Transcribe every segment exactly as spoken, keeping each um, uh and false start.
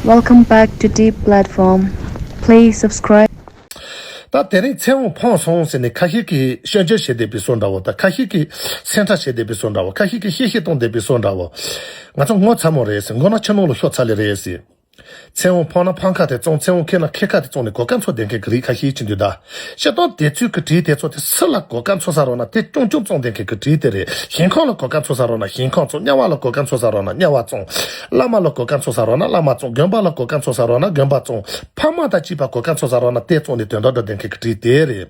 Welcome back to Deep Platform. Please subscribe. ད་དེ་རིང་ཚེ་དབང་ཕངས་སོང་ཟེར་ནས་ཁ་ཤས་ཀྱིས་སྐྱོན་བརྗོད་བྱེད་བསྡད་པའི་བཟོ་འདྲ་བོ་དང་། ཁ་ཤས་ཀྱིས་སེམས་ཁྲལ་བྱེད་བསྡད་པའི་བཟོ་འདྲ་བོ། ཁ་ཤས་ཀྱིས་གཤེ་གཤེ་གཏོང་བསྡད་པའི་བཟོ་འདྲ་བོ། ང་ཚོ་ངོ་ཚ་མོ་རེད་ཟེར། མགོ་ནག་ཁྱི་ནང་ལ་ཤོར་ཚར་ལེ་རེད་ཟེར། ཚེ་དབང་ཕངས་ན་ཕངས་ཁ་དེ་བཙོང་། ཚེ་དབང་མཁས་ན་མཁས་ཁ་དེ་བཙོང་ནས་གོ་སྐབས་འཚོལ་བསྡད་མཁན་གྱི་རིགས་ཁ་ཤས་ཅིག་འདུག་ད། སྤྱིར་བཏང་དེ་ཚོའི་གི་གྲས་དེ་ཚོ་དེ་སུ་ལ་གོ་སྐབས་འཚོལ་ས་རོགས་ན་དེ་ཅུང་ཅུང་བཙོང་བསྡད་མཁན་གྱི་གྲས་དེ་རེད། ཞིང་ཁམས་ལ་གོ་སྐབས་འཚོལ་ས་རོགས་ན་ཞིང་ཁམས་བཙོང་། དམྱལ་བ་ལ་གོ་སྐབས་འཚོལ་ས་རོགས་ན་དམྱལ་བ་བཙོང་། བླ་མ་ལ་གོ་སྐབས་འཚོལ་ས་རོགས་ན་བླ་མ་བཙོང་། དགོན་པ་ལ་གོ་སྐབས་འཚོལ་ས་རོགས་ན་དགོན་པ་བཙོང་། ཕ་མ་དང་བཅས་པ་གོ་སྐབས་འཚོལ་ས་རོགས་ན་དེ་བཙོང་ནས་དོན་དག་འགྲོ་བསྡད་མཁན་གྱི་གྲས་དེ་རེད།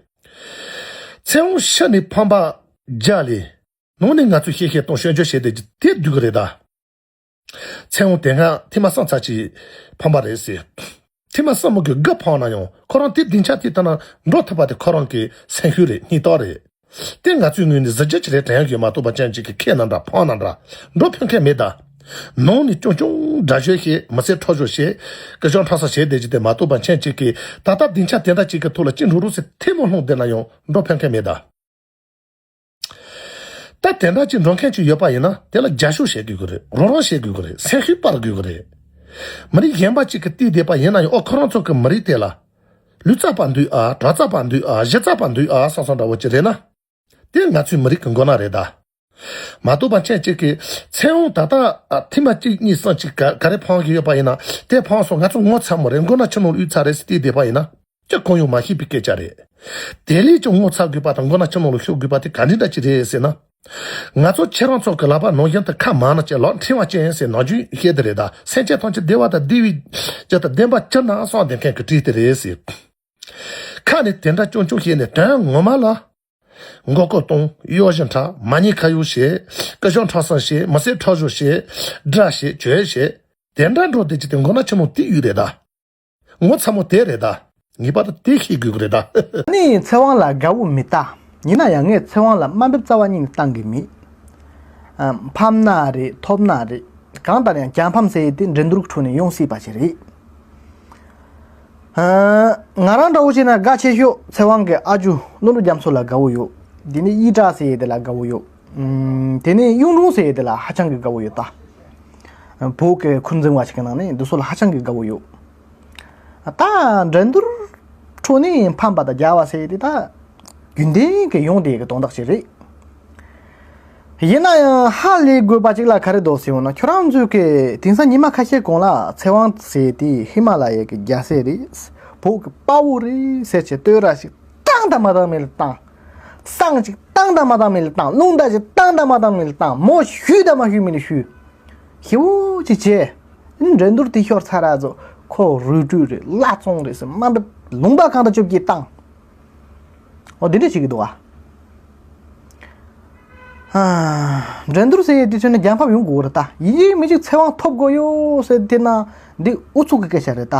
ཚེ་དབང་ཤི་ནས་ཕངས་པ་རྒྱ་ལས། ནང་ནས་ང་ཚོས་གཤེ་གཤེ་གཏོང་སྐྱོན་བརྗོད་བྱེད་བསྡད་རྒྱུ་དེ་སྡུག་གི་རེད་ད། ཚེ་དབང་དེ་སྔ་ཐེངས་མ་གསུམ་ཙམ་ཅིག་ཕངས་པ་རེད་ཟེར། ཐེངས་མ་གསུམ་གི་དགུ་ཕངས་ན་ཡང་ཁོ་རང་དེ་སྡིངས་ཆ་དེ་ལྟ་ན་འགྲོ་ཐུབ་པ་དེ་ཁོ་རང་གི་སེམས་ཤུགས་རེད། སྙིང་སྟོབས་རེད། དེ་ང་ཚོའི་ངོས་ནས་གཟི་བརྗིད་ཅིག་རེད་དྲན་ཡོད་མ་གཏོགས་པ་ཅན་ཅིག་གིས་ཁེ་ན་འདྲ་ཕངས་ན་འདྲ་འགྲོ་ཕན་མཁན་མེད་ད། ནང་ནས་ཅུང་ཅུང་དགྲ་བཤོས་བྱེད། མི་སེར་ཁྲག་སྦྱོར་བྱེད། སྐུ་ཞབས་ཁྲག་ས་བྱེད་བསྡད་རྒྱུ་དེ་མ་གཏོགས་པ་ཅན་ཅིག་གིས་ད་ལྟ་སྡིངས་ཆ་དེ་འདྲ་ཅིག་གི་ཐོག་ལ་ཅི་འགྲོ་རུ་ཟེར་ཐལ་མོ་སློང་བསྡད་ན་ཡང་འགྲོ་ཕན་མཁན་མེད་ད། ད་དེ་འདྲ་ཅིག་འགྲོ་མཁན་ཅིག་ཡོད་པ་ཡིན་ན་དེ་ལ་རྒྱབ་སྐྱོར་བྱེད་དགོས་ཀྱི་རེད། རོགས་རམ་བྱེད་དགོས་ཀྱི་རེད། སེམས་ཤུགས་སྤར་དགོས་ཀྱི་རེད། མི་རིགས་གཞན་པ་ཅིག་གིས་བལྟས་བསྡད་པ་ཡིན་ན་ཡང་། ཨོ་ཁོ་རང་ཚོ་གི་མི་རིགས་དེ་ལ་ལུས་རྩལ་པ་འདུག་ཨ། གྲྭ་རྩལ་པ་འདུག་ཨ། གཞས་རྩལ་པ་འདུག་ཨ་བསམ་བསམ་འདྲ་བོ་ཅིག་རེད་ན། དེ་ང་ཚོའི་མི་རིགས་ཀྱི་མགོ་ནག་རེད་ད། མ་གཏོགས་པ་ཅན་ཅིག་གིས་ཚེ་དབང་ད་ལྟ་ཨ་ཐེངས་མ་གཅིག་གཉིས་གསུམ་ཅིག་ག་ག་རེ་ཕངས་ཀྱི་ཡོད་པ་ཡིན་ན། དེ་ཕངས་སོང་། ང་ཚོ་ངོ་ཚ་མོ་རེད། མགོ་ནག་ཁྱི་ནང་ལ་གཡུགས་ཚར་རེད་ཟེར་བལྟས་བསྡད་པ་ཡིན་ན། ཅི་གང་ཡང་མ་ཤེས་པའི་སྐད་ཆ་རེད། དེ་ལས་ཀྱང་ངོ་ཚ་དགོས་པ་དང་མགོ་ནག་ཁྱི་ནང་ལ་ཤོར་དགོས་པ་དེ་ག་འདྲ་འདྲ་ཅིག་རེད་ཟེར་ན། ང་ཚོ་ཁྱེད་རང་ཚོ་གི་ལག་པ་ནང་བཞིན་དུ་ཁ་མང་ན་ཅན་ལག་ཕྲེང་བ་ཅན་ཟེར་ནམ་རྒྱུན་བཤད་དེ་རེད་ད། སེམས་ཅན་ཐམས་ཅད་བདེ་བ་དང་བདེ་བའི་རྒྱུ་དང་ལྡན་པ་གྱུར་ན་བསམ་བསྡད་མཁན་གྱི་གྲས་དེ་རེད་ཟེར། ཁ་ནས་དེ་འདྲ་ཅུང་ཅུང་བཤད་ནས་དོན་ངོ་མ་ལ། མགོ་སྐོར་གཏོང་། གཡོ་ཞིང་འཁྲབ། མ་ཉེས་ཁ་གཡོག་བྱེད། སྐུ་ཞབས་ཁྲག་ཟ་བྱེད། མི་སེར་ཁྲག་སྦྱོར་བྱེད། དགྲ་བྱེད། བྱོལ་བྱེད། དེ་འདྲ་འགྲོ་བསྡད་ཀྱི་དེ་མགོ་ནག་ཁྱི་མོ་དེ་ཡོད་རེད་ད། ངོ་ཚ་མོ་དེ་རེད་ད། ངེས་པར་དུ་དེ་ཤེས་དགོས་ཀྱི་རེད་ད། ནི་ཚེ་དབང་ལ་དགའ་བོ་མི་ལྟ། ཡིན་ན་ཡང་ངས་ཚེ་དབང་ལ་དམའ་འབེབས་རྩ་བ་ཉིད་ནས་བཏང་གི་མེད། ཨ། ཕམ་ན་རེད། ཐོབ་ན་རེད། གང་ལྟར་ཡང་རྒྱལ་ཕམ་ཟེར་ཡས་དེ་འགྲན་བསྡུར་ཁྲོད་ནས་ཡོང་སྲིད་པ་ཞིག་རེད། ཨ། ང་རང་འདྲ་བོ་བྱས་ན་དགའ་ཆེ་ཤོས་ཚེ་དབང་གི་ཨ་ཇོ་ཀླུ་འགྲོ་རྒྱ་མཚོ་ལ་དགའ་བོ་ཡོད། དེ་ནས་ཡིག་གྲགས་ཟེར་ཡས་དེ་ལ་དགའ་བོ་ཡོད། ཨམ། དེ་ནས་གཡུང་དྲུང་ཟེར་ཡས་དེ་ལ་ཧ་ཅང་གི་དགའ་བོ་ཡོད་ད། བོད་ཀྱི་ཁུར་འཛིན་པ་ཞིག་གི་ནང་ནས་འདི་ཚོ་ལ་ཧ་ཅང་གི་དགའ་བོ་ཡོད། ད་འགྲན་བསྡུར་ཁྲོད་ནས་ཕམ་པ་དང་རྒྱལ་བ་ཟེར་ཡས་དེ་ད་རྒྱུན་ལྡན་གྱི་ཡོང་བསྡད་ཀྱི་དོན་དག་ཅིག་རེད། ཡིན་ན་ཡང་ཧ་ལས་དགོས་པ་ཅིག་ལ་ག་རེ་འདུག་ཟེར་བ་ན། ཁྱོད་རང་ཚོས་ཀྱི་དེང་སང་ཉི་མ་ཁ་ཤས་གོང་ལ་ཚེ་དབང་ཟེར་དེ་ཧི་མ་ལ་ཡའི་གི་རྒྱལ་སྲས་རེད། བོད་ཀྱི་དཔའ་བོ་རེད་ཟེར་བྱས་བསྟོད་ར་ཞིག་བཏང་དང་མ་བཏང་མིན་ལ་བཏང་། བསང་ཅིག་བཏང་དང་མ་བཏང་མིན་ལ་བཏང་། རླུང་རྟ་ཅིག་བཏང་དང་མ་བཏང་མིན་ལ་བཏང་། མོ་གཞུས་དང་མ་གཞུས་མིན་ལ་གཞུས། ཞེ་བོ་ཅིག་བྱས། འགྲན་བསྡུར་དེ་ཤོར་ཚར་ར་ཚོ་ཁོ་རུལ་སུངས་རེད། ལྷ་བཙོང་རེད་ཟེར་དམའ་འབེབས་ལུང་པ་གང་དུ་བཅུག་གིས་བཏང་། འོ་དེ་འདྲ་བྱེད་ཀྱི་འདུག་ཨ། ཨ། འགྲན་བསྡུར་ཟེར་ཡས་དེ་ཚོ་ནི་རྒྱལ་ཕམ་ཡོང་དགོས་རེད་ད། ཡིན་གཅིག་མིན་གཅིག་ཚེ་དབང་ཐོབ་དགོས་ཡོད་ཟེར་དེ་ན་འདི་ཨུ་ཚུགས་ཀྱི་སྐད་ཆ་རེད་ད།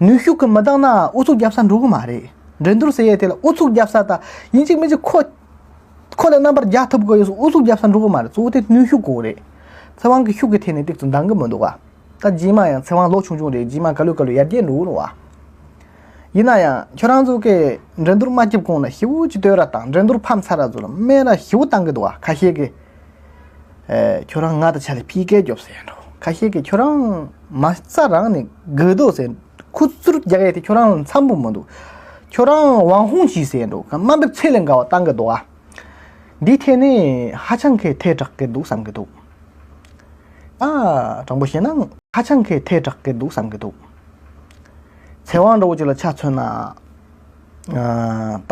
ནུས་ཤུགས་ཀྱིས་མི་འདང་ན་ཨུ་ཚུགས་རྒྱབ་ས་འགྲོ་གི་མ་རེད། འགྲན་བསྡུར་ཟེར་ཡས་དེ་ལ་ཨུ་ཚུགས་རྒྱབ་ས་ད། ཡིན་གཅིག་མིན་གཅིག་ཁོ་ཁོ་ལས་རྣམ་པར་རྒྱལ་ཐུབ་དགོས་ཡོད་ཟེར་ཨུ་ཚུགས་རྒྱབ་ས་འགྲོ་གི་མ་རེད། གཙོ་བོ་དེ་ནུས་ཤུགས་དགོས་རེད། ཚེ་དབང་གི་ཤུགས་ཀྱི་ཐད་ནས་ཏོག་ཙམ་འདང་གི་མི་འདུག་ཨ། ད་རྗེས་མ་ཡང་ཚེ་དབང་ལོ་ཆུང་ཆུང་རེད། རྗེས་མ་ག་ལེ་ག་ལེ་ཡར་རྒྱས་འགྲོ་གི་རེད་བ། ཡིན་ན་ཡང་ཁྱོད་རང་ཚོ་གིས་འགྲན་བསྡུར་མ་བརྒྱབ་གོང་ལ་ཞེ་བོ་ཅིག་བསྟོད་ར་བཏང་། འགྲན་བསྡུར་ཕམ་ཚར་ར་ཚོ་ལ་སྨད་ར་ཞེ་བོ་བཏང་གི་འདུག་བ། ཁ་ཤས་ཀྱིས། ཨེ། ཁྱོད་རང་ང་དང་ཆ་ལ་ཕི་ཀེ་རྒྱོབ་ཟེར་འགྲོ། ཁ་ཤས་ཀྱིས་ཁྱོད་རང་མ་རྩ་རང་ནས་དགོས་འདུག་ཟེར། ཁུ་ཚུར་རྒྱག་ཡས་དེ་ཁྱོད་རང་ལ་འཚམ་པོ་མི་འདུག། ཁྱོད་རང་དབང་ཧུང་གྱིས་ཟེར་འགྲོ། དམའ་འབེབས་ཚད་ལས་འགལ་བ་བཏང་གི་འདུག་བ། འདིའི་ཐད་ནས་ཧ་ཅང་གི་ཐལ་དྲགས་ཀྱི་འདུག་བསམ་གྱི་འདུག། ཨ། དྲང་པོ་བཤད་ན་ཧ་ཅང་གི་ཐལ་དྲགས་ཀྱི་འདུག་བསམ་གྱི་འདུག། ཚེ་དབང་འདྲ་བོ་ཅིག་ལ་ཆ་མཚོན་ན། ཨ། ད་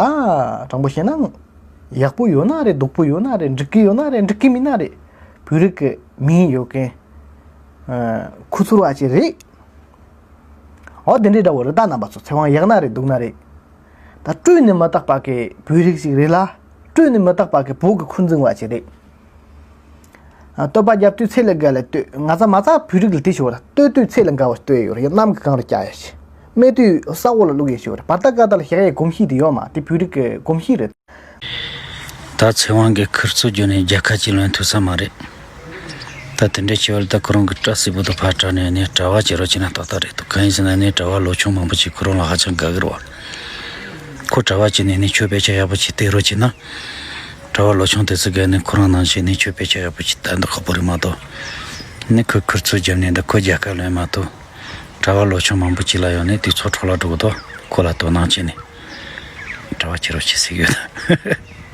དྲང་པོ་བཤད་ན་ཡག་པོ་ཡོད་ན་རེད། སྡུག་པོ་ཡོད་ན་རེད། འགྲིག་གི་ཡོད་ན་རེད། འགྲིག་གི་མིན་ན་རེད། བོད་རིགས་ཀྱི་མིང་ཡོད་མཁན། ཨ། ཁུ་ཚུར་བ་ཅིག་རེད། འོ་དེ་འདྲའི་འདྲ་བོ་རེད་ད། རྣམ་པ་ཚོ་ཚེ་དབང་ཡག་ན་རེད། སྡུག་ན་རེད། ད་སྤྲོས་ནས་མི་རྟག་པ་གི་བོད་རིགས་ཤིག་རེད་ལ། སྤྲོས་ནས་མི་རྟག་པ་གི་བོད་ཀྱི་ཁུར་འཛིན་པ་ཞིག་རེད། ཨ། བསྟོད་པ་རྒྱབ་དུས་ཚད་ལས་བརྒལ་ལ་བསྟོད། ང་ཚ་མ་ཚ་བོད་རིགས་ལ་དེ་ཞུ་བར། བསྟོད་དུས་ཚད་ལས་བརྒལ་བ་བསྟོད་ཡོད་རེད། གནམ་གྱི་སྒང་ལ་བཀྱག་ཡ་ཞིག། སྨད་དུས་ས་འོག་ལ་བླུག་ཡ་ཞིག་ཡོད་རེད། བར་ཐག་ཀ་ད་ལ་བཞག་ཡའི་གོམས་གཤིས་དེ་ཡོད་མ། དེ་བོད་རིགས་ཀྱི་གོམས་གཤིས་རེད། ད་ཚེ་དབང་གིས་ཁུར་ཚོ་བརྒྱུད་ནས་རྒྱལ་ཁ་ཅིག་ལོན་ཐུབ་ས་མ་རེད། ད་དེ་འདྲའི་ཆེ་བ་ལ་ད་ཁོ་རང་གི་སྐྲ་སིབ་པོ་དང་ཕར་བྲེགས་ནས་ནི་གྲྭ་པ་བྱེད་རོགས་བྱེད་ན་ཏག་ཏག་རེད་འདུག། གང་ཡིན་ཟེར་ན་ནི་གྲྭ་པ་ལོ་ཆུང་མང་པོ་ཅིག་ཁོ་རང་ལ་ཧ་ཅང་དགའ་གི་རེད་བ། ཁོ་གྲྭ་པ་བྱས་ནས་ནི་ཆོས་དཔེ་ཆ་ཡག་པོ་ཅིག་བལྟས་རོགས་བྱེད་ན། གྲྭ་པ་ལོ་ཆུང་དེ་ཚོ་གིས་ནི་ཁོ་རང་ནང་བཞིན་ནི་ཆོས་དཔེ་ཆ་ཡག་པོ་ཅིག་ལྟ་འདུག་ཁག་པོ་རེད་མ་གཏོགས། ནི་ཁོས་ཁུར་ཚོས་བརྒྱབ་ནས་འདི་ཁོ་རྒྱལ་ཁ་ལོན་མ་ཐུབ། གྲྭ་བ་ལོ་ཆུང་མང་པོ་ཅིག་ལ་ཡོང་ནས་དུས་ཚོད་འཕྲོ་བརླག་འགྲོ་གི་འདུག་ཁོ་ལ་དོ་སྣང་བྱས་ནས་གྲྭ་བ་ཁྱེར་རོགས་བྱེད་ཟེར་གི་ཡོད།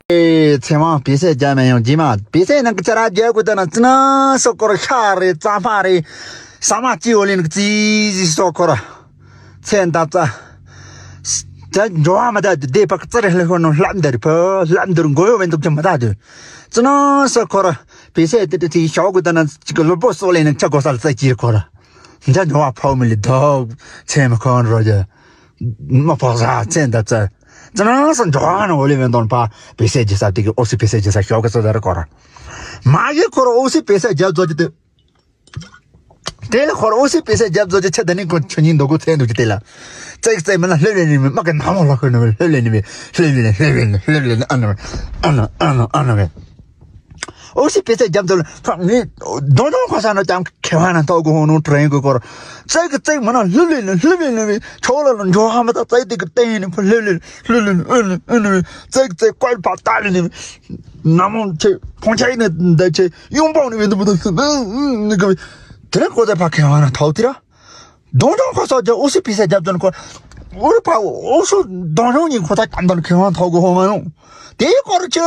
ཨེ་ཚེ་དབང་བེ་སེ་རྒྱ་མེད་ཡང་རྗེས་མ་བེ་སེ་ནང་གི་ཅ་ར་རྒྱལ་དགོས་ད་ན་ཙི་ན་སོ་སྐོར་ཤ་རེད། རྩ་མ་རེད། ས་མ་ཅི་འོ་ལེན་གི་ཙི་ཟི་སོ་སྐོར། ཚེ་འདབ་རྩ། ད་འགྲོ་བ་མི་ད་དུ་བདེ་བག་ཙི་རེ་ལྷ་ཤོར་ནོ་ལྷམ་འདིར་ཕོ་ལྷམ་འདིར་མགོ་ཡོ་བན་འདུག་ཅི་མི་ད་དུ་ཙི་ན་སོ་སྐོར། བེ་སེ་དེ་དེ་ཚི་ཤོག་གི་ད་ན་ཅི་གི་ལུ་པོ་སོ་ལེན་ནི་ཅ་གོ་ས་ལ་ཙི་ཅི་རེ་སྐོར། འདྲ་འགྲོ་བ་ཕོ་མི་ལི་དོག་ཚེ་མི་ཁོང་རོ་རྒྱ། མ་ཕོག་ས་ཚེ་འདབ་རྩ། ཙི་ན་སོ་འགྲོ་བ་ནི་འོ་ལེ་བན་དོན་པ་བེ་སེ་རྒྱ་ས་དེ་གི་ཨོ་སི་བེ་སེ་རྒྱ་ས་ཤོག་གི་ཙི་ད་རེ་སྐོར། མ་གི་ཁོར་ཨོ་སི་བེ་སེ་རྒྱ་ཛོ་ཅི་དེ། དེ་ལ་ཁོར་ཨོ་སི་བེ་སེ་རྒྱ་ཛོ་ཅི་ཆ་ད་ནི་ཁོ་ཆུ་ཉིན་འདོ་གོ་ཚེ་འདུག་ཅི་དེ་ལ། ཙེག་ཙེག་མི་ན་ལྷེབ་ལེ་ནི་མི་མ་གི་ན་མོ་ལ་ཁོ་ནི་མི་ལྷེབ་ལེ་ནི་མི་ལྷེབ་ལེ་ནི་ལྷེབ་ལེ་ནི་ལྷེབ་ལེ་ནི་ཨ་ན་ཨ་ན་ཨ་ན་ཨ་ན་གི། ཨོ་སི་བེ་སེ་རྒྱ་ཛོ་ལ་ཁོ་ནི་དོན་དོན་ཁོ་ས་ན་ཀྱང་ཁེ་བ་ན་ཐོག་གི་ཧོ་ནོ་ཏྲེན་གི་སྐོར། ཙེག་ཙེག་མི་ན་ལྷེབ་ལེ་ནི་ལྷེབ་ལེ་ནི་མི་ཆོག་ལ་ལ་འགྲོ་ཧ་མ་ད་ཙེག་དེ་གི་ཏེ་ནི་ཕུ་ལྷེབ་ལེ་ལྷེབ་ལེ་ནི་ཨ་ནི་ཨ་ནི་མི་ཙེག་ཙེག་ཀོལ་ཕ་ཏ་ལེ་ནི་མི། ན་མོ་ཆེ་ཕོང་ཆ་ཡིན་ན་འདའ་ཆེ་ཡོང་པོ་ནི་མི་འདུག་མི་འདུག་ཟེར་ནི་གི། དེ་ལ་ཀོ་ཙེ་ཕ་ཁེ་བ་ན་ཐོག་དེ་ར། དོན་དོན་ཁོ་སོགས་ཀྱི་ཨོ་སི་བེ་སེ་རྒྱབ་དོན་ཁོ། ཨོ་རི་པ་ཨོ་སུ་དོན་དོན་ཉིན་ཁོ་ད་ཀྱང་དོན་ཁེ་བ་ཐོག་གི་ཧོ་མ་ཡོང་། དེའི་སྐོར་གྱི།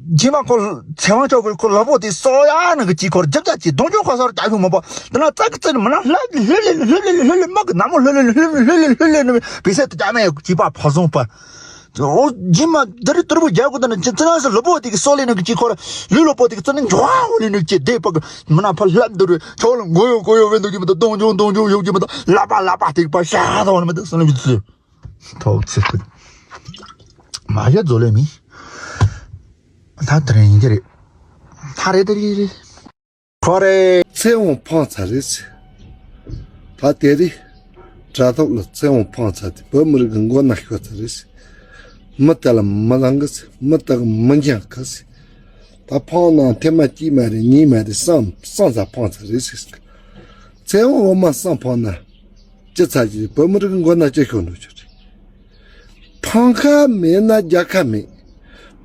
རྗེས་མ་ཁོ་ཚེ་དབང་ཆོག་གི་ཁོ་ལ་པོ་དེ་སོ་ཡ་ནི་གི་ཅི་སྐོར་རྒྱབ་ད་ཅི་དོན་དོན་ཁོ་སོགས་རྒྱབ་ཤུགས་མ་པ། དེ་ན་ཙག་ཙིག་མི་ན་ལྷ་ལྷ་ལྷ་ལྷ་ལྷ་ལྷ་ལྷ་མ་གི་ན་མོ་ལྷ་ལྷ་ལྷ་ལྷ་ལྷ་ལྷ་ལྷ་ནི་བེ་སེ་དེ་ཀྱང་ན་ཡ་ཅི་པ་ཕ་བཟུང་པ། ཨོ་རྗེས་མ་འདི་རི་ཏུར་བུ་རྒྱལ་གོ་ད་ནི་ཅི་ཙི་ན་སི་ལུ་པོ་དེ་གི་སོ་ལེ་ནི་གི་ཅི་ཁོ་ར་ལུ་ལུ་པོ་དེ་གི་ཙི་ནི་འཇོ་ཨ་ཧོ་ལེ་ནི་ཅི་དེ་པ་གི་མི་ན་ཕ་ལྷ་འདི་རུ་ཆོག་ལ་མགོ་ཡོ་མགོ་ཡོ་བེ་འདུག་གི་མི་ད་དོང་ཆུང་དོང་ཆུང་ཡོ་གི་མི་ད་ལ་པ་ལ་པ་དེ་གི་པ་ཤ་ཧ་ད་ཧོ་ལ་མི་ད་སི་ལ་མི་ཙི་ཐོག་ཚི་ཁུ་མ་ཡ་ཛོ་ལེ་མི་ད་དེ་རེ་ཡིན་གི་རེད། ད་རེད་དེ་རེད་རེད། ཁོ་རེ། ཚེ་དབང་ཕང་ཚར་རེད། ད་དེ་རིང་དྲ་ཐོག་ལ་ཚེ་དབང་ཕང་ཚར་ཏེ་བོད་མི་རིགས་ཀྱི་མགོ་ན་ཤོར་ཚར་རེད། མི་དེ་ལ་མི་ལང་གི་ཟེར། མི་དག་མི་འགྱང་གི་ཟེར། ད་ཕང་ན་ཐེངས་མ་གཅིག་མ་རེད། གཉིས་མ་རེད། གསུམ་གསུམ་ཙམ་ཕང་ཚར་རེད་ཟེར། ཚེ་དབང་འོ་མ་གསུམ་ཕང་ན། ཅི་ཚར་གྱི་རེད། བོད་མི་རིགས་ཀྱི་མགོ་ན་ཅི་ཤོར་འགྲོ་རྒྱུ་རེད། ཕང་ཁ་མེད་ན་རྒྱལ་ཁ་མེད།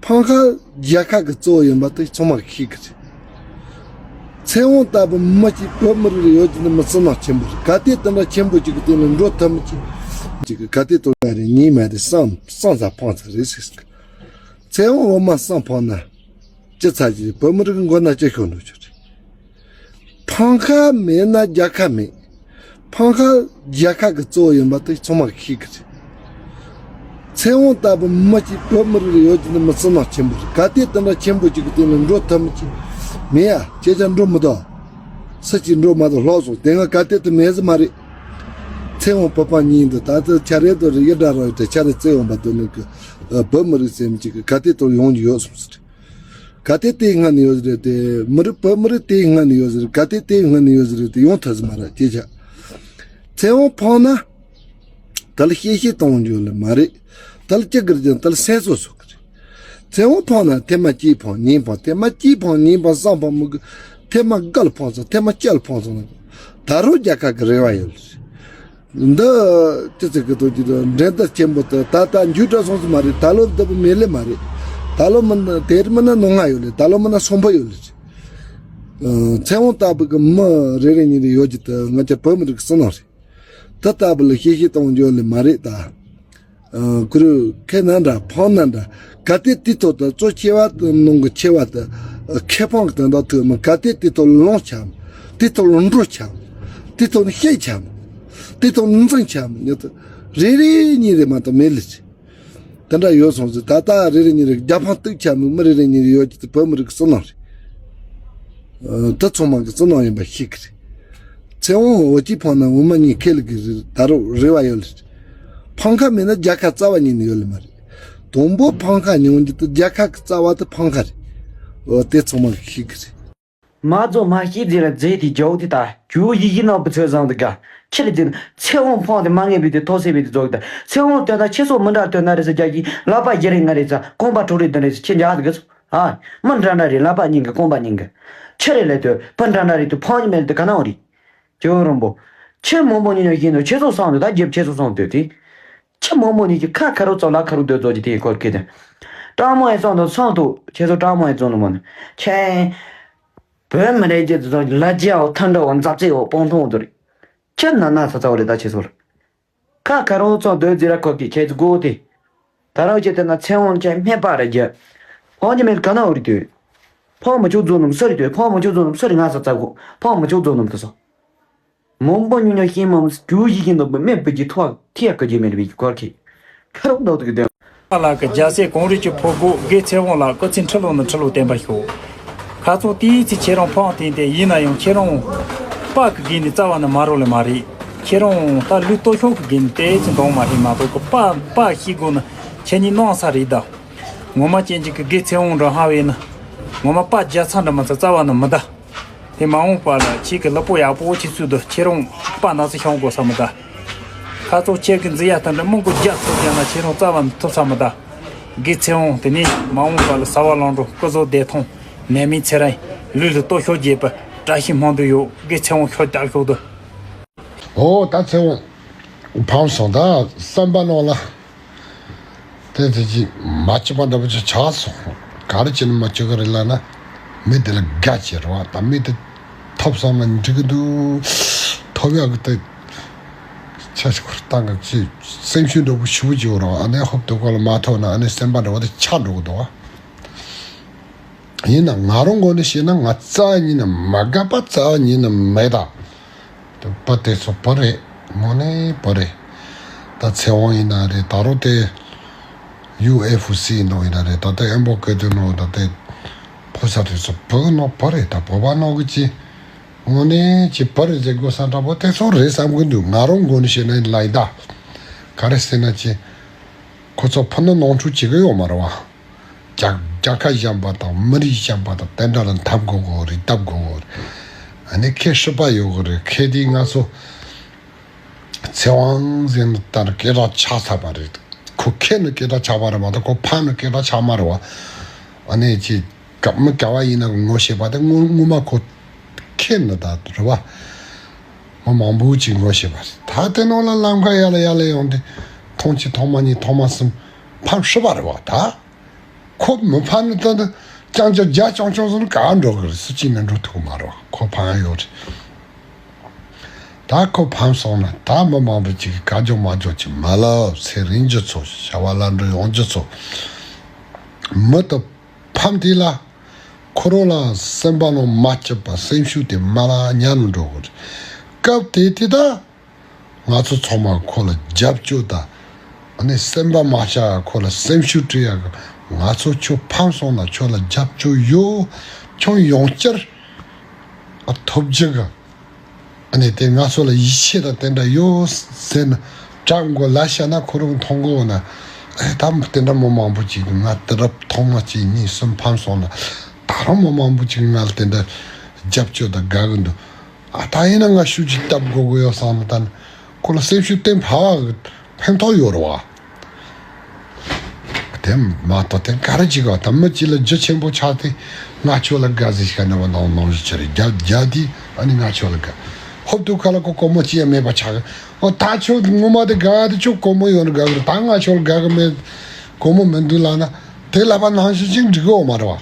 ཕང་ཁ་རྒྱལ་ཁ་གི་གཙོ་བོ་ཡིན་པ་དེ་ཚང་མ་གིས་ཤེས་ཀྱི་རེད། ཚེ་དབང་ལྟ་བུ་མི་གཅིག་བོད་མི་རིགས་ལ་ཡོད་ཀྱི་ནི་མི་བསོད་ནམས་ཆེན་པོ་རེད། གལ་ཏེ་དེ་འདྲ་ཆེན་པོ་གཅིག་གི་སྟེང་ལ་འགྲོ་ཐུབ་མི་གཅིག་གཅིག་གི་གལ་ཏེ་དོ་ཡ་རེད། གཉིས་མ་རེད། གསུམ་གསུམ་ཙམ་ཕང་ཚར་རེད་ཟེར། ཚེ་དབང་འོ་མ་གསུམ་ཕང་ན། ཅི་ཚར་གྱི་རེད། བོད་མི་རིགས་ཀྱི་མགོ་ན་ཅི་ཤོར་འགྲོ་རྒྱུ་རེད། ཕང་ཁ་མེད་ན་རྒྱལ་ཁ་མེད། ཕང་ཁ་རྒྱལ་ཁ་གི་གཙོ་བོ་ཡིན་པ་དེ་ཚང་མ་གིས་ཤེས་ཀྱི་རེད། ཚེ་དབང་ལྟ་བུ་མི་གཅིག་བོད་མི་རིགས་ལ་ཡོད་ཀྱི་ནི་མི་བསོད་ནམས་ཆེན་པོ་རེད། གལ་ཏེ་དེ་འདྲ་ཆེན་པོ་གཅིག་གི་སྟེང་ལ་འགྲོ་ཐུབ་མི་གཅིག་མེད་ཡ། ཁྱེད་ཅག་འགྲོ་མི་ཐུབ། སུ་གཅིག་འགྲོ་མ་ཐུབ་ལྷག་སོང་། དེ་སྔ་གལ་ཏེ་དེ་མེད་ཟི་མ་རེད། ཚེ་དབང་བོད་པ་གཉིས་འདུག་ད་ལྟ་ཆ་རེ་དོ་རེ་ཡི་དྲ་རོ་ཡི་དྲ་ཆ་རེ་ཚེ་དབང་པ་དོ་ནི་གི་བོད་མི་རིགས་ཟེར་མི་གཅིག་གི་གལ་ཏེ་དོ་ཡོང་གི་ཡོད་སོང་ཟེར། ག་དེ་དེའི་སྔ་ནས་ཡོད་ཟེར་རེད་དེ། མི་རིགས་བོད་མི་རིགས་དེའི་སྔ་ནས་ཡོད་ཟེར་རེད། ག་དེ་དེའི་སྔ་ནས་ཡོད་ཟེར་རེད་དེ། ཡོང་ཐུབ་ཟེར་མ་རེད་ཅེས་བྱ། ཚེ་དབང་ཕོངས་ན། ད་ལ་གཤེ་གཤེ་གཏོང་རྒྱུ་ལ་མ་རེད། ད་ལ་ཅི་དགར་ཀྱང་ད་ལ་སེམས་གསོ་བཟོ་གི་རེད། ཚེ་དབང་ཕོངས་ན་ཐེངས་མ་གཅིག་ཕོངས་གཉིས་ཕོངས། ཐེངས་མ་གཅིག་ཕོངས་གཉིས་ཕོངས་གསུམ་ཕོངས་མི་དགོས། ཐེངས་མ་དགུ་ལ་ཕོངས་སོང་། ཐེངས་མ་བཅུ་ལ་ཕོངས་སོང་ན། ད་རུང་རྒྱལ་ཁབ་ཀྱི་རེ་བ་ཡོད་རེད། འདི་ཅི་ཟེར་གི་འདུག་ཅི་འདུག་འགྲན་ཟླ་ཆེན་པོ་དེ་ད་ལྟ་མཇུག་སྒྲིལ་སོང་ཟིག་མ་རེད། ད་ལོ་འདི་མི་ལེ་མ་རེད། ད་ལོ་མིན་ན་དེར་མིན་ན་ནོ་ང་ཡོད་ལེ། ད་ལོ་མིན་ན་སོང་པ་ཡོད་ལེ། ཚེ་དབང་ལྟ་བུ་གི་མི་རེ་རེ་གཉིས་རེ་ཡོད་ཀྱི་དེ་ང་ཅག་བོད་མི་རིགས་ཀྱི་བསོད་ནམས་རེད། དེ་ལྟ་བུ་ལ་གཤེ་གཤེ་གཏོང་རྒྱུ་ལེ་མ་རེད་ད། གུ་རུ་ཁེ་ན་འདྲ་ཕང་ན་འདྲ། ག་དེ་དེ་ཐོག་ཏུ་གཙོ་ཆེ་བ་དེ་ནང་གི་ཆེ་བ་དེ་ཁེ་ཕང་གི་དོན་དག་ཐུག་མི་ག་དེ་དེ་ཐོག་ལ་ལོངས་ཆ་མི་དེ་ཐོག་ལ་འགྲོ་ཆ་མི་དེ་ཐོག་ལ་ཤེད་ཆ་མི་དེ་ཐོག་ལ་འཛིང་ཆ་མི་ཉོ་དུ་རེ་རེ་གཉིས་རེ་མ་གཏོགས་མེད་ལེ་ཆེ། དེ་འདྲ་ཡོད་སོང་ཟིག་ད་ལྟ་རེ་རེ་གཉིས་རེ་རྒྱ་ཕང་གཏུག་ཆ་མི་མི་རེ་རེ་གཉིས་རེ་ཡོད་ཀྱི་དེ་བོད་མི་རིགས་ཀྱི་བསོད་ནམས་རེད། ད་ཚང་མ་གི་བསོད་ནམས་ཡིན་པ་ཤེས་ཀྱི་རེད། ཚེ་དབང་འོ་གཅིག་ཕང་ན་འོ་མ་གཉིས་ཁེ་ལི་གི་རེད། ད་རུང་རེ་བ་ཡོད་ལེ། ཕང་ཁ་མེད་ན་རྒྱལ་ཁ་རྩ་བ་ཉིད་ནས་ཡོད་ལེ་མ་རེད། དང་པོ་ཕང་ཁ་ཉུང་རྒྱུ་དེ་རྒྱལ་ཁ་གི་རྩ་བ་དེ་ཕང་ཁ་རེད། འོ་དེ་ཚང་མ་གི་ཤེས་ཀྱི་རེད། མ་རྫོགས་མ་ཤེས་ཟེར་ལ་རྫས་དེ་རྒྱའུ་དེ་ད་རྒྱུ་ཡི་ཡི་ནང་བུ་ཚོད་བཟང་དུ་དགའ་ཁྱེད་ལ་དེ་ཚེ་དབང་ཕང་དེ་མ་ངེས་པའི་དེ་ཐོག་སེ་བའི་དེ་རྫོགས་ད་ཚེ་དབང་དོན་དག་ཁྱེད་ཚོ་མི་འདྲ་དོན་དག་རེད་ཟེར་རྒྱ་གི་ལག་པ་བརྒྱ་རེ་ང་རེ་ཟེར་རྐང་པ་དྲུག་རེ་བདུན་རེ་ཟེར་ཁྱེད་འཇག་དུ་གི་ཚོ། ཨ། མི་འདྲ་འདྲ་རེད། ལག་པ་གཉིས་ཀྱི་རྐང་པ་གཉིས་ཀྱི། ཆི་རེད་ལབ་དུས་བུ་འདྲ་འདྲ་རེད་དུས་ཕང་ཉི་མེད་དུ་ག་ནའོ་རེད། ཇོ་རོན་པོ། ཆི་མང་པོ་ཉོ་ཉོ་ཤེས་འདུག་ཁྱེད་ཚོ་སང་འདུག་ད་རྒྱབ་ཁྱེད་ཚོ་སང་འདུག་དེ། ཆི་མང་པོ་ཉོ་གི་ཁ་ཁ་རུ་ཙོག་ལ་ཁ་རུ་སྡོད་ཙོག་གི་དེ་ཡི་སྐོར་ཁེ་དེ། ཀྲང་མོ་ཡི་སང་འདུག་སང་འདུག་ཁྱེད་ཚོ་ཀྲང་མོ་ཡི་ཙོག་ལ་མ་ནི། ཆེ། བོད་མི་རིགས་ཀྱི་ལ་རྒྱའོ་མཐའ་འགྲོ་འོ་མཛའ་བརྩེའོ་སྤང་ཐང་འོ་དུ་རེད། ཁྱེད་ན་ན་ཚ་ཚ་བ་རེད་ད་ཁྱེད་ཚོ་ལ། ཁ་ཁ་རོག་ཚོ་སྡོད་ཟེར་ར་ཁོ་གི་ཁྱེད་ཚོ་དགོས་ཏེ། ད་རང་ཁྱེད་དེ་ན་ཚེ་དབང་ཁྱེད་སྨད་པ་རེད་རྒྱ། ཕང་གི་མེད་ག་ན་འོ་རེད་དུས། ཕང་མི་ཆོག་རྫོ་ནམ་སུ་རེད་དུས་ཕང་མི་ཆོག་རྫོ་ནམ་སུ་རེད་ང་ཚ་ཚ་གོ་ཕང་མི་ཆོག་རྫོ་ནམ་དུ་སོ། མང་པོ་ཉུང་ཉུང་ཤེས་མ་མོ་སྐྱུ་ཡི་ཤིང་ནོར་བུ་སྨན་བུ་གྱི་ཐོག་ཐིག་ཡག་གི་རྗེས་མེད་པའི་སྐོར་གྱི། ཁ་རོག་འདོག་ཏུ་གི་དོན། ལ་ལ་གི་རྒྱལ་སྲས་གངས་རི་གྱི་ཕོ་རྒོད་དགེ་ཚེ་དབང་ལ་སྐུ་ཚེ་ཁྲི་ལོ་ནས་ཁྲི་ལོ་བརྟན་པར་ཤོག་ཁ་ཚོ་དེའི་ཚེ་ཁྱེད་རང་ཕངས་ཐེངས་ཏེ་ཡིན་ན་ཡང་ཁྱེད་རང་པ་གི་འགན་ནི་རྩ་བ་ནས་མ་རོ་ལེ་མ་རེད། ཁྱེད་རང་ད་ལུས་སྟོབས་ཤོག་གི་འགན་ནི་དེ་ཚེ་འདང་མ་རེད་མ་གཏོགས་གི་པ་པ་ཤི་དགོས་ན་ཁྱེད་གཉིས་གནང་ས་རེད་ད། ངོ་མ་ཅན་གཅིག་གི་དགེ་ཚེ་དབང་འདྲ་ཧ་བས་ན་ངོ་མ་པ་རྒྱ་ཚ་འདྲ་མ་ཚ་རྩ་བ་ནས་མི་ད། དེ་མ་འོངས་པ་ལ་ཁྱེད་ཀྱི་ལུས་པོ་ཡག་པོ་ཅིག་བཙུགས་དུས་ཁྱེད་རང་པ་ན་ཚ་ཤོང་དགོས་ས་མི་གདའ། ཁ་ཚོགས་ཁྱེད་ཀྱི་མཛེས་ཡ་དང་འདྲ་མི་མགོ་རྒྱ་ཚོ་རྒྱ་ན་ཁྱེད་རང་རྩ་བ་ནས་ཐུབ་ས་མི་གདའ། དགེ་ཚེ་དབང་དེ་ནས་མ་འོངས་པ་ལ་ས་བ་ལང་འགྲོ་སྐུ་གཟུགས་བདེ་ཐང་ནད་མེད་ཚེ་རིང་ལུས་ལ་སྟོབས་ཤུགས་རྒྱས་པ་བཀྲ་ཤིས་སྨོན་འདུན་ཡོད། དགེ་ཚེ་དབང་ཤོག་རྒྱག་ཤོག་ཏུ། ཨོ་ད་ཚེ་དབང་ཕམ་སོང་ད་བསམ་པ་ནང་ལ། དེ་དེ་ཅི་མ་སྐྱིད་པ་འདྲ་པོ་ཅིག་ཆགས་སོང་། ག་རེ་བྱས་ན་མ་སྐྱིད་གི་རེད་ལབ་ན། མི་དེ་ལ་དགའ་བྱེད་རོགས་ད་མི་དེ་ཐོབ་སོང་ན་འགྲིག་གི་འདུག་ཐོབ་ཡག་གི་དེ་ཆ་ཞིག་ཁུར་བཏང་གི་ཅི་སེམས་ཤུགས་འདྲ་པོ་ཞུ་བྱེད་རོགས། ཨ་ནི་ཧོབ་ཏེ་ཁོ་ལ་མ་ཐོབ་ན་ཨ་ནི་སེམས་པ་འདྲ་པོ་དེ་ཆགས་འགྲོ་གི་འདུག་ཡིན་ན་ང་རང་ངོས་ནས་བཤད་ན་ང་རྩ་བ་ཉིད་ནས་མ་དགའ་པ་རྩ་བ་ཉིད་ནས་མེད་ད། དེ་བུ་དེ་ཚོ་བུ་རེད། དངོས་གནས་བུ་རེད། ད་ཚེ་དབང་ཡིན་ན་རེད། ད་རུང་དེ་ཡུ་ཨེཕ་སི་ནང་ཡིན་ན་རེད། ད་ལྟ་ཨེམ་བོ་ཀེ་ཏུ་ནང་ད་དེ་ཕོ་གསར་དེ་ཚོ་བུ་ནང་བུ་རེད། ད་བོད་པ་ནང་གི་ཅི་དངོས་གནས་ཅི་བུ་རེད་ཟེར་དགོས་ས་འདྲ་པོ་དེ་ཚོ་རེད་བསམ་གི་འདུག་ང་རང་ངོས་ནས་བཤད་ན་ལ་ཡིན་ད། ག་རེ་ཟེར་ན་ཅི་ཁོ་ཚོ་ཕུ་ནུ་ནོར་འཁྲུལ་བྱེད་གི་ཡོད་མ་རེད་བ། རྒྱལ་རྒྱལ་ཁབ་གཞན་པ་དང་མི་རིགས་གཞན་པ་དང་དེ་འདྲ་ལ་འཐབ་དགོས་གོ་རེད། འཐབ་དགོས་གོ་རེད། ཨ་ནི་ཁྱེད་སྲིད་པ་ཡོད་གི་རེད། ཁྱེད་དེ་ང་ཚོ་ཚེ་དབང་ཟེར་ནི་ལྟར་སྐད་གྲགས་ཆགས་ཚར་བ་རེད། ཁོ་ཁྱེད་ནི་སྐད་གྲགས་ཆགས་པ་རེད་མ་གཏོགས་ཁོ་ཕ་ནི་སྐད་གྲགས་ཆགས་མ་རེད་བ། ཨ་ནི་ཅི་ག་མི་ག་བ་ཡིན་ན་ངོ་ཤེས་པ་དེ་ངོ་ངོ་མ་ཁོ་ཁྱེད་ནི་ད་རེད་བ། མི་མང་པོ་ཅིག་ངོ་ཤེས་པ་རེད། ད་དེ་ནང་ལ་ལམ་ཁ་ཡར་ལ་ཡར་ལ་ཡོང་དེ་ཐོང་ཆེ་ཐོང་མ་གཉིས་ཐོང་མ་གསུམ་ཕམ་སྲིད་པ་རེད་བ་ད། ཁོ་མི་ཕམ་ནི་ད་ནི་ཅང་ཅང་རྒྱ་ཅང་ཅང་སོང་ག་འགྲོ་གི་རེད། སུ་གཅིག་ནི་འགྲོ་ཐུབ་མ་རེད། ཁོ་ཕམ་ཡོད་རེད། ད་ཁོ་ཕམ་སོང་ན་ད་མི་མང་པོ་ཅིག་གིས་ག་རྒྱུ་མ་རྒྱུ་ཅིག་མ་ལབ། ཚེ་རིང་རྒྱུ་ཚོ་བྱ་བ་ལམ་འགྲོ་ཡོང་རྒྱུ་ཚོ་མི་ད་ཕམ་དེ་ལ་ཁོ་རང་ལ་སེམས་པ་ནང་མ་སྐྱིད་པ་སེམས་ཤུགས་དེ་མར་ཉམས་ནས་འགྲོ་གི་རེད། སྐབས་དེ་དེ་ད། ང་ཚོ་ཚང་མ་ཁོ་ལ་རྒྱབ་སྐྱོར་དང་། ཨ་ནི་སེམས་པ་མ་བྱ་ཡ་ཁོ་ལ་སེམས་ཤུགས་སྤྲད་ཡ་གི་ང་ཚོ་ཁྱོད་ཕམ་སོང་ན་ཁྱོད་ལ་རྒྱབ་སྐྱོར་ཡོད། ཁྱོད་ཡང་བསྐྱར་ཨ་ཐོབ་རྒྱུ་གི། ཨ་ནི་དེ་ང་ཚོ་ལ་ཡིད་ཆེས་དང་དེ་འདྲ་ཡོད་ཟེར་ན་དྲག་མགོ་ལ་བཤད་ན་ཁོ་རང་མཐོང་གོ་ན། ཨེ་ད་དེ་འདྲ་མི་མང་པོ་ཅིག་གིས་ང་དེ་འདྲ་ཐོག་མ་གཅིག་གཉིས་གསུམ་ཕམ་སོང་ན་ད་རུང་མི་མང་པོ་ཅིག་ང་ལ་དེ་འདྲ་རྒྱབ་སྐྱོར་དང་དགའ་གི་འདུག་ཨ་ད་ཡིན་ན་ང་ཤུགས་ཀྱིས་སྟབས་དགོས་གི་ཡོད་བསམ་ན་ད་ནི་ཁོ་ལ་སེམས་ཤུགས་བརྟན་ཕ་བ་གི་ཕན་ཐོགས་ཡོད་རེད་བ། དེ་མ་གཏོགས་དེ་ག་རེ་ཅིག་བ་ད་མི་གཅིག་ལ་རྒྱུ་ཆེན་པོ་ཆགས་ཏེ་ང་ཁྱོད་ལ་དགའ་ཟེར་ཤ་ན་བ་ནང་ནང་བཞིན་ཆ་རེད། རྒྱ་རྒྱ་དེ་ཨ་ནི་ང་ཁྱོད་ལ་དགའ། ཧོབ་ཏུ་ཁ་ལ་ཁོ་སྒོར་མོ་ཅི་ཡང་མེད་པ་ཆགས་གི། ཨོ་ད་ཁྱོད་ངོ་མ་དེ་དགའ་དེ་ཁྱོད་སྒོར་མོ་ཡོད་ན་དགའ་གི་རེད། ད་ང་ཁྱོད་ལ་དགའ་གི་མེད། སྒོར་མོ་མི་འདུག་ལབ་ན་དེ་ལབ་པ་ནང་བཞིན་ཅིག་འགྲིག་གི་ཡོད་མ་རེད་བ།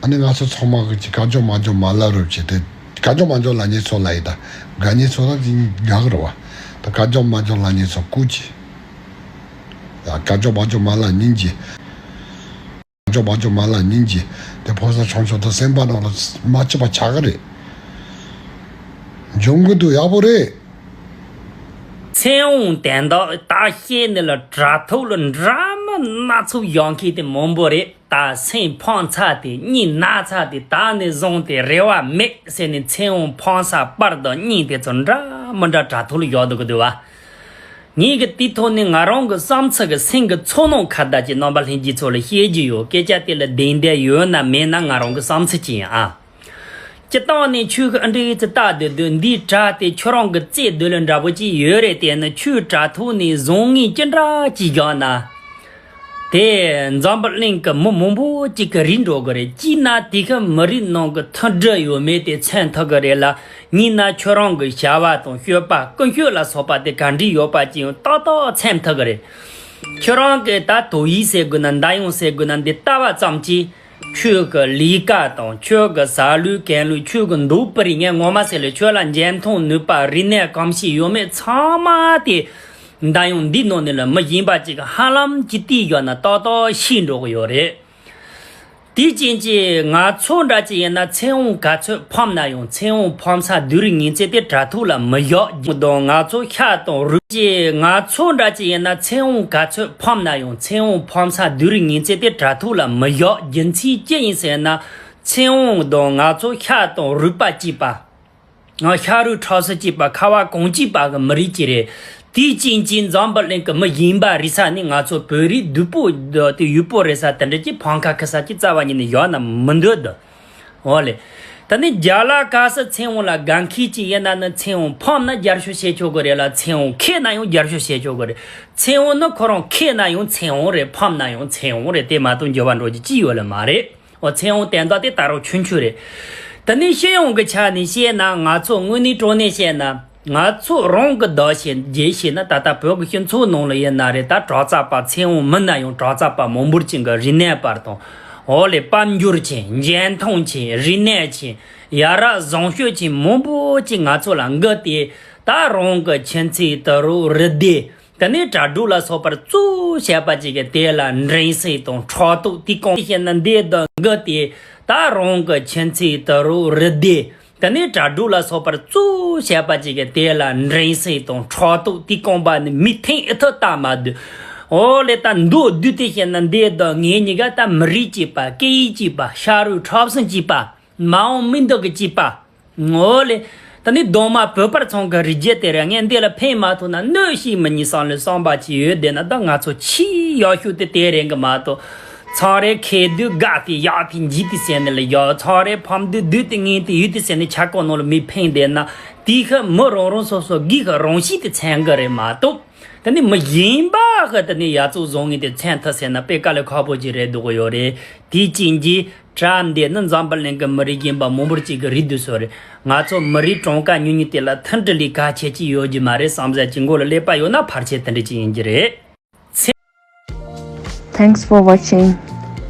ཨ་ནི་ང་ཚོ་ཚང་མ་གི་ཅིག་ག་འཇོག་མ་འཇོག་མ་ལབ་རོགས་བྱེད་དེ། ག་འཇོག་མ་འཇོག་ལབ་མཁན་ཚོ་ལ་ཡིན་ད། དགའ་མཁན་ཚོ་ལ་དེ་དགའ་གི་རེད་བ། ད་ག་འཇོག་མ་འཇོག་ལབ་མཁན་ཚོ་སྐུ་མཁྱེན། ཡ་ག་འཇོག་མ་འཇོག་མ་ལབ་མཁན་གྱི། ག་འཇོག་མ་འཇོག་མ་ལབ་མཁན་གྱི། དེ་ཕོ་གསར་ཆུང་ཆུང་དང་སེམས་པ་ནང་ལ་མ་སྐྱིད་པ་ཆགས་གི་རེད། འཇོན་གི་འདུག་ཡག་པོ་རེད། ཚེ་དབང་དན་དག་ད་བཤད་ནི་ལ་དྲ་ཐོག་ལ་འདྲ་མི་སྣ་ཚོགས་ཡོང་མཁན་དེ་མང་པོ་རེད། ད་སེམས་ཕངས་ཚར་ཏེ་གཉིད་ན་ཚར་ཏེ་ད་ནས་བཟུང་སྟེ་རེ་བ་མེད་ཟེར་ནས་ཚེ་དབང་ཕངས་ས་པར་དང་སྙིང་དེ་ཚོ་འདྲ་མི་འདྲ་དྲ་ཐོག་ལ་ཡོད་འདུག་གི་འདུག་བ། ངས་གི་དེའི་ཐོག་ནས་ང་རང་གི་བསམ་ཚུལ་གི་སེམས་གི་ཚོར་སྣང་ཁ་བརྡ་ཅིག་རྣམ་པ་ལྷན་རྒྱས་ཚོ་ལ་བཤད་རྒྱུ་ཡོད། སྐད་ཆ་དེ་ལ་བདེན་བདེན་ཡོད་ན་མེད་ན་ང་རང་གི་བསམ་ཚུལ་ཅིག་ཡིན་ཨ། སྤྱིར་བཏང་ནས་ཁྱོད་ཀྱི་ཨ་འདྲའི་ཚེ་ལྟ་སྡོད་སྡོད་འདིའི་དྲ་དེ་ཁྱོད་རང་གི་རྩེ་སྡོད་ལ་འདྲ་པོ་ཅིག་ཡོད་རེད། དེ་ནི་ཁྱོད་དྲ་ཐོག་ནས་བཟང་ངན་ཅི་འདྲ་ཅིག་བཞག་ན། དེ་འཛམ་བུ་གླིང་གི་མི་མང་པོ་ཅིག་གི་རིག་འགྲོ་གི་རེད། གཅིག་ན་དེ་གི་མི་རིགས་ནང་གི་མཐུན་སྒྲིལ་ཡོད་མེད་དེ་མཚོན་ཐུབ་གི་རེད་ལ། གཉིས་ན་ཁྱོད་རང་གི་བྱ་བ་དང་སྤྱོད་པ་ཀུན་སྤྱོད་ལ་སོགས་པ་དེ་ག་འདྲ་ཡོད་པ་ཅིག་ཡང་ཏག་ཏག་མཚོན་ཐུབ་གི་རེད། ཁྱོད་རང་གི་ད་དོ་ཡིག་ཟེར་དགོས་ན་མདའ་ཡོང་ཟེར་དགོས་ན་འདི་ལྟ་བ་ཙམ་གྱིས། ཁྱོད་ཀྱི་ལས་ཀ་དང་ཁྱོད་ཀྱི་བཟའ་ལུས་གན་ལུས། ཁྱོད་ཀྱི་འདོད་པ་རིགས་ངན་ངོ་མ་ཟེར་ལས། ཁྱོད་ལ་འཇོན་ཐང་ནུས་པ་རིག་གནས་གང་ཞིག་ཡོད་མེད་ཚང་མ་དེ་འདམ་ཡོང་འདི་ནང་ནས་ལ་མི་གཞན་པ་ཅིག་གིས་ཧ་ལམ་གྱིས་བལྟས་བཞག་ན་ཏག་ཏག་ཤེས་འགྲོ་གི་ཡོད་རེད། དེ་རྐྱེན་གྱིས་ང་ཚོ་འདྲ་ཅིག་ཡིན་ན་ཚེ་དབང་ག་ཚོད་ཕམ་ན་ཡང་། ཚེ་དབང་ཕམ་ས་སྡུག་རུས་ངན་ཚད་དེ་དྲ་ཐོག་ལ་མི་བཞག་དང་། ང་ཚོ་ཤ་དང་རུས་ཀྱི། ང་ཚོ་འདྲ་ཅིག་ཡིན་ན་ཚེ་དབང་ག་ཚོད་ཕམ་ན་ཡང་། ཚེ་དབང་ཕམ་ས་སྡུག་རུས་ངན་ཚད་དེ་དྲ་ཐོག་ལ་མི་བཞག་རྒྱུ་མཚན་ཅི་ཡིན་ཟེར་ན། ཚེ་དབང་དང་ང་ཚོ་ཤ་དང་རུས་པ་གཅིག་པ། ང་ཤ་རུས་ཁྲག་གསུམ་གཅིག་པ། ཁ་བ་གངས་གཅིག་པ་གི་མི་རིགས་ཅིག་རེད། དེའི་རྐྱེན་གྱིས་འཛམ་བུ་གླིང་གི་མི་གཞན་པ་རིག་ས་ནི་ང་ཚོ་བོད་རིགས་བདུད་པོ་དེ་ཡུལ་པོ་རེད་ས་དེ་འདྲ་ཅིག་ཕམ་ཁ་ཁུར་ས་ཅིག་རྩ་བ་ཉིད་ནས་བཞག་ན་མི་འདོད་དོ། འོ་ལེ། ད་ནི་རྒྱ་ལ་ག་ས་ཚེ་དབང་ལ་དགའ་མཁན་ཅིག་ཡིན་ན་ནི་ཚེ་དབང་ཕམ་ན་རྒྱབ་སྐྱོར་བྱེད་ཆོག་གི་རེད་ལ། ཚེ་དབང་ཁེགས་ན་ཡང་རྒྱབ་སྐྱོར་བྱེད་ཆོག་གི་རེད། ཚེ་དབང་ནི་ཁོ་རང་ཁེགས་ན་ཡང་ཚེ་དབང་རེད། ཕམ་ན་ཡང་ཚེ་དབང་རེད། དེ་མ་གཏོགས་འགྱུར་བ་འགྲོ་རྒྱུ་ཅི་ཡོད་ལ་མ་རེད། འོ། ཚེ་དབང་དན་རྟགས་དེ་ད་རུང་ཆུང་ཆུང་རེད། དེ་ནས་སྤྱི་ཡོངས་ཀྱི་ཆ་ནས་བཤད་ན། ང་ཚོ་དངོས་གནས་དྲང་གནས་བཤད་ན། ང་ཚོ་རང་གི་བདག་བྱས་རྒྱས་བཤད་ན། ད་ལྟ་བོད་ཀྱི་སྤྱི་ཚོགས་ནང་ལ་ཡིན་ན་རེད། ད་དྲག་རྩལ་པ་ཚེ་དབང་མིན་ན་ཡང་དྲག་རྩལ་པ་མང་པོ་ཅིག་གི་རིག་གནས་པ་དང་། འོ་ལེ། དཔལ་འབྱོར་ཅན། འཇོན་ཐང་ཅན། རིག་གནས་ཅན། ཡ་རབས་བཟང་སྤྱོད་ཅན་མང་པོ་ཅིག་ང་ཚོ་ལ་འགོས་ཏེ། ད་རང་གི་ཁྱིམ་མཚེས་དུ་རུ་རུ་སྡེ། དེ་ནས་གྲྭ་སྒྲིག་ལ་སོགས་པར་གཙོ་བྱས་པ་ཅིག་གི་དེ་ལ་འགྲན་སེམས་དང་ཕྲག་དོག་དེ་གང་བཤད་ན། འདི་དང་འགི་དེ་ད་རང་གི་ཁྱིམ་མཚེས་དུ་རུ་རུ་སྡེ། དེ་ནས་གྲྭ་སྒྲིག་ལ་སོགས་པར་གཙོ་བྱས་པ་ཅིག་གི་དེ་ལ་འགྲན་སེམས་དང་ཕྲག་དོག་དེ་གང་བ་ནི་མི་ཐེངས་ཨེ་ཐུ་ལྟ་མ་སྡོད། འོ་ལེ། ད་མདོར་བསྡུས་ཏེ་བཤད་ན། འདི་དང་ངེད་གཉིས་ཀ་ད་མི་རིགས་གཅིག་པ། སྐད་ཡིག་གཅིག་པ། ཤ་རུས་ཁྲག་གསུམ་གཅིག་པ། མ་འོངས་མི་འདི་གི་གཅིག་པ། འོ་ལེ། ད་ནི་གདོང་མ་བོད་པ་ཚང་གི་རིགས་རྒྱུད་དེ་རེད། ངས་འདི་ལ་ཕན་མ་ཐོགས་ན་གནོད་ཤེས་མི་ཉན་བསམ་བློའི་བསམ་པ་ཅིག་ཡོད་བསྡད་ན། ད་ང་ཚོ་ཆེས་ཡག་ཤོས་དེ་དེ་རེད་གི་མ་གཏོགས། ཚང་རེ་ཁེ་དུས་དགའ་དེ་ཡག་དེ་འཇིག་དེ་ཟེར་ནས་ལ་ཡག་ཚང་རེ་ཕམ་དུས་སྡུག་དེ་ངན་དེ་ཡོད་དེ་ཟེར་ནས་ཆ་ཀོ་ནང་ལ་མི་ཕན་བསྡད་ན། དེའི་ཁ་མི་རང་རང་སོ་སོ་སྒེར་གི་རང་གཤིས་དེ་མཚོན་གི་རེད་མ་གཏོགས། ད་ནི་མི་གཞན་པ་གི་ད་ནི་ཡ་ཚོ་བཟང་ངན་དེ་མཚོན་ཐུབ་ཟེར་ན་དཔེ་དཀའ་ལས་ཁག་པོ་ཅིག་རེད་འདུག་གི་ཡོད་རེད། དེའི་རྐྱེན་གྱིས། དྲ་འདི་ནི་འཛམ་བུ་གླིང་གི་མི་རིགས་རྒན་པ་མང་པོར་གཅིག་གི་རིགས་འདུག་སོ་རེད། ང་ཚོ་མི་རིགས་གྲངས་ཀ་ཉུང་ཉུང་དེ་ལ་མཐུན་སྒྲིལ་ལས་ཀ་ཆེ་ཅིག་ཡོད་རྒྱུ་མ་རེད་བསམ་ས་ཅིག་མགོ་ལ་ཀླད་པ་ཡོད་ན་ཕལ་ཆེར་དེ་འདྲ་ཅིག་ཡིན་རྒྱུ་རེད། Thanks for watching.